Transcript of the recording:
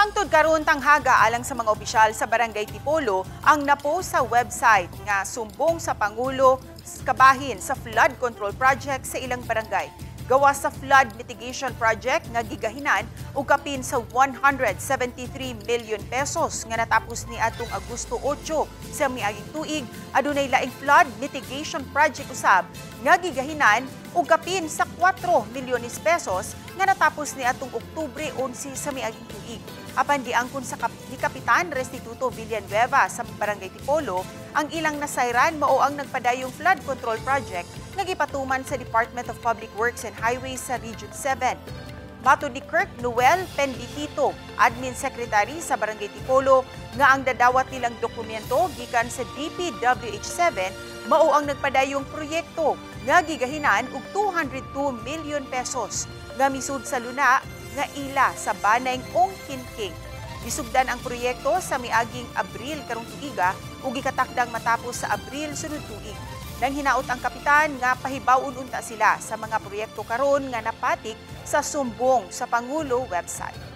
Hangtod karon tanghaga, alang sa mga opisyal sa Barangay Tipolo, ang napost sa website nga sumbong sa Pangulo kabahin sa flood control project sa ilang barangay. Gawa sa flood mitigation project nga gigahinan og kapin sa ₱173 million nga natapos ni atong Agosto 8 sa miaging tuig, adunay laing flood mitigation project usab nga gigahinan og kapin sa ₱4 milyones nga natapos ni atong Oktubre 11 sa miaging tuig. Apan giangkon ni Kapitan Restituto Villanueva sa Barangay Tipolo, ang ilang nasayran mao ang nagpadayong flood control project nga gipatuman sa Department of Public Works and Highways sa Region 7. Matod ni Kirk Noel Penditito, Admin Secretary sa Barangay Tipolo, nga ang dadawat nilang dokumento gikan sa DPWH 7 mao ang nagpadayong proyekto nga gigahinan og ₱202 million nga misud sa luna nga ila sa Banay Ong Kinking. Gisugdan ang proyekto sa miaging Abril karong tuiga ug gikatakdang matapos sa Abril sunod tuig. Nang hinaot ang kapitan nga pahibaw-on unta sila sa mga proyekto karon nga napatik sa sumbong sa Pangulo website.